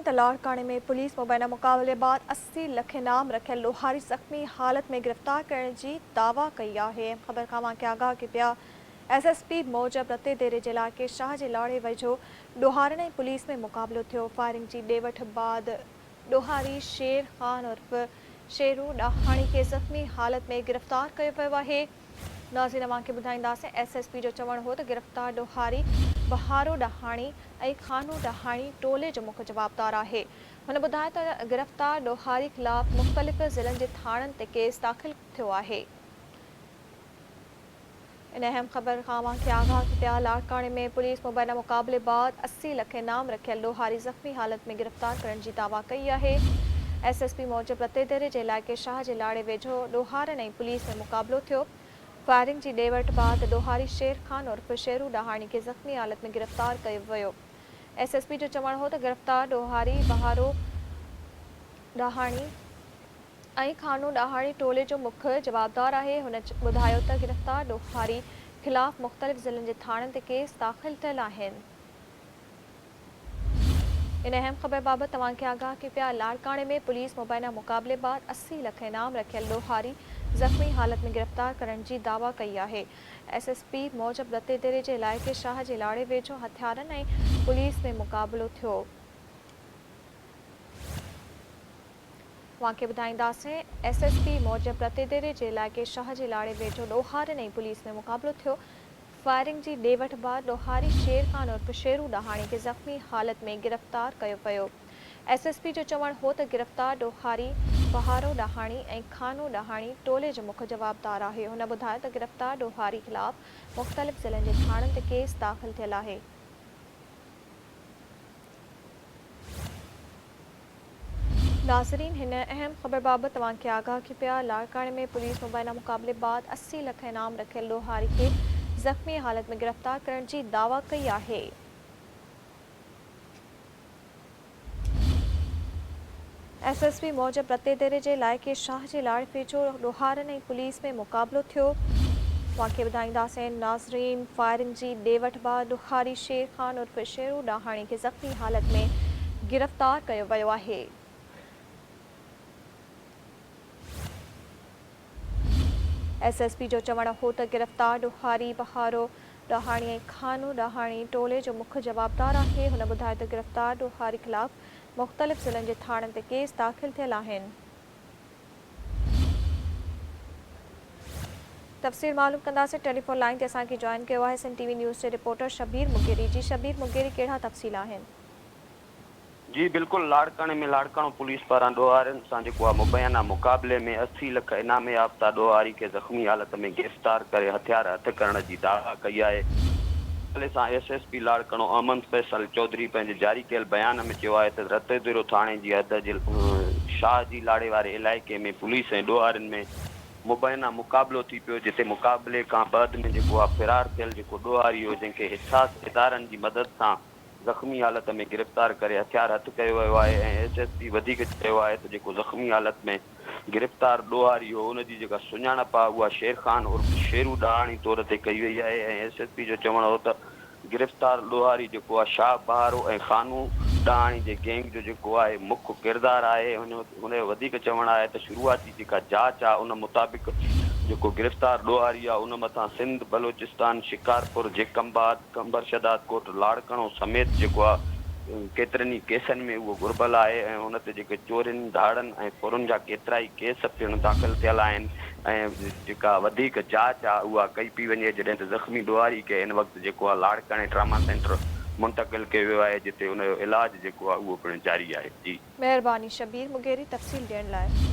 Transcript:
ٻڌائينداسين ته لاڙڪاڻي ۾ پوليس مبينا مقابلي بعد 80 لک انعام رکيل ڏوهاري زخمي حالت ۾ گرفتار ڪرڻ جي دعويٰ ڪئي آهي. خبر کان اوهان کي آگاهه ڪيون پيا ايس ايس پي موجب رتي ديري جي علائقي شاهه جي لاڙي ويجهو ڏوهارين ۽ پوليس ۾ مقابلو ٿيو فائرنگ جي ڏي وٺ بعد ڏوهاري شير خان عرف شيرو ڏاهاڻي کي زخمي حالت ۾ گرفتار ڪيو ويو آهي. ناظرين اوهان کي ٻڌائينداسين ايس ايس پي جو چوڻ هو ته گرفتار ڏوهاري بهارو ڏاهاڻي ۽ خانو ڏاهاڻي ٽولي جو مک جوابدار آهي. هن ٻڌايو ته گرفتار ڏوهاري خلاف مختلف ضلعن جي ٿاڻن تي ڪيس داخل ٿيو آهي. ان اهم خبر کان اوهان کي آگاهه ڪيون پيا لاڙڪاڻي ۾ پوليس مبينا مقابلي بعد 80 لک انعام رکيل ڏوهاري زخمي حالت ۾ گرفتار ڪرڻ جي دعويٰ ڪئي آهي. ايس ايس پي موجب رتيديري جي علائقي شاهه جي لاڙي ويجهو ڏوهارين ۽ پوليس ۾ مقابلو ٿيو. فائرنگ جي ڏي وٺ بعد ڏوهاري شير خان عرف شيرو ڏاهاڻي کي زخمي حالت ۾ گرفتار ڪيو ويو. ايس ايس پي جو چوڻ هو ته گرفتار ڏوهاري بهارو ڏاهاڻي ۽ خانو ڏاهاڻي ٽولي جو مک جوابدار آهي. هن ٻڌايو ته گرفتار ڏوهاري خلاف مختلف ضلعن جي ٿاڻن تي ڪيس داخل ٿيل آهن. ان اهم خبر بابت توهان کي آگاهه ڪيون پيا لاڙڪاڻي ۾ پوليس مبينا مقابلي بعد 80 لک انعام رکيل ڏوهاري زخمي حالت ۾ گرفتار ڪرڻ جي دعويٰ ڪئي آهي. ايس ايس پي موجب رتي ديري جي علائقي شاهه جي لاڙي ويجهو هٿيارن ۽ پوليس ۾ مقابلو ٿيو. اوهان کي ٻڌائينداسين ايس ايس پي موجب رتيديري جي علائقي شاهه جي لاڙي ويجهو ڏوهارين ۽ پوليس ۾ مقابلو ٿيو، فائرنگ جي ڏي وٺ بعد ڏوهاري شير خان عرف شيرو ڏاهاڻي کي زخمي حالت ۾ گرفتار ڪيو ويو. ايس ايس پي جو چوڻ هو ته گرفتار ڏوهاري بهارو ڏاهاڻي ۽ خانو ڏاهاڻي ٽولي جو مک جوابدار آهي. هن ٻڌايو ته گرفتار ڏوهاري خلاف مختلف ضلعن جي ٿاڻن تي ڪيس داخل ٿيل آهي. ناظرين هن اهم خبر بابت توهان کي آگاهه ڪيون پيا لاڙڪاڻي ۾ پوليس مبينا مقابلي بعد 80 لک انعام رکيل ڏوهاري کي زخمي حالت ۾ گرفتار ڪرڻ جي دعويٰ ڪئي آهي. ايس ايس پي موجب رتيديري جي علائقي شاهه جي لاڙ ويجهو ڏوهارين ۽ پوليس ۾ مقابلو ٿيو. اوهان کي ٻڌائينداسين ناظرين فائرنگ جي ڏي وٺ بعد ڏوهاري شير خان عرف شيرو ڏاهاڻي کي زخمي حالت ۾ گرفتار ڪيو ويو آهي. ايس ايس پي جو چوڻ هو ته گرفتار ڏوهاري بهارو ڏاهاڻي ۽ خانو ڏاهاڻي ٽولي جو مک جوابدار آهي. هن ٻڌايو ته گرفتار ڏوهاري خلاف مختلف ضلعن جي ٿاڻن تي ڪيس داخل ٿيل آهن. تفصيل معلوم ڪنداسين ٽيليفون لائين تي اسان کي جوائن ڪيو آهي سنڌ ٽي وي نيوز جي رپورٽر شبير مغيري جي شبير مغيري ڪهڙا تفصيل آهن. جي بلڪل لاڙڪاڻي ۾ لاڙڪاڻو پوليس پاران ڏوهارين سان جيڪو آهي مبينا مقابلي ۾ 80 لک انعام يافته ڏوهاري کي زخمي حالت ۾ گرفتار ڪري هٿيار هٿ ڪرڻ جي دعويٰ ڪئي آهي. حوالي سان S S P Larkana Ahmed Faisal Chaudhry پنهنجي جاري ڪيل بيان ۾ چيو آهي ته رتيديرو ٿاڻي جي حد جي شاهه جي لاڙي واري علائقي ۾ پوليس ۽ ڏوهارين ۾ مبينا مقابلو ٿي پيو جتي مقابلي کان بعد ۾ جيڪو آهي فرار ٿيل جيڪو ڏوهاري هو جنهن کي حساس ادارن جي مدد سان زخمي حالت ۾ گرفتار ڪري هٿيار هٿ ڪيو ويو آهي ۽ ايس ايس پي وڌيڪ چيو آهي ته جيڪو زخمي حالت ۾ گرفتار ڏوهاري هو ان جي جيڪا سڃاڻپ آهي اها شير خان عرف شيرو ڏاهاڻي طور تي ڪئي وئي آهي ۽ ايس ايس پي جو چوڻ هو ته گرفتار ڏوهاري جيڪو آهي شاهه بهارو ۽ خانو ڏاهاڻي جي گينگ جو جيڪو آهي مک ڪردار آهي هن جو وڌيڪ چوڻ آهي ته شروعاتي جيڪا جاچ آهي ان مطابق جيڪو گرفتار ڏوهاري آهي ان مٿان سنڌ، بلوچستان، شڪارپور، جيڪب آباد، قمبر شهدادڪوٽ، لاڙڪاڻو سميت جيڪو آ ڪيترن ئي ڪيسن ۾ اهو گهربل آهي ۽ ان تي جيڪي چورين، ڌاڙن ۽ ڦرن جا ڪيترائي ڪيس پڻ داخل ٿيل آهن ۽ جيڪا وڌيڪ جاچ آ اها ڪئي پئي وڃي جڏهن ته زخمي ڏوهاري کي هن وقت جيڪو آ لاڙڪاڻي ٽراما سينٽر منتقل ڪيو ويو آهي جتي ان جو علاج جيڪو آ اهو پڻ جاري آهي جي. مهرباني شبير مغيري تفصيل ڏيڻ لاء.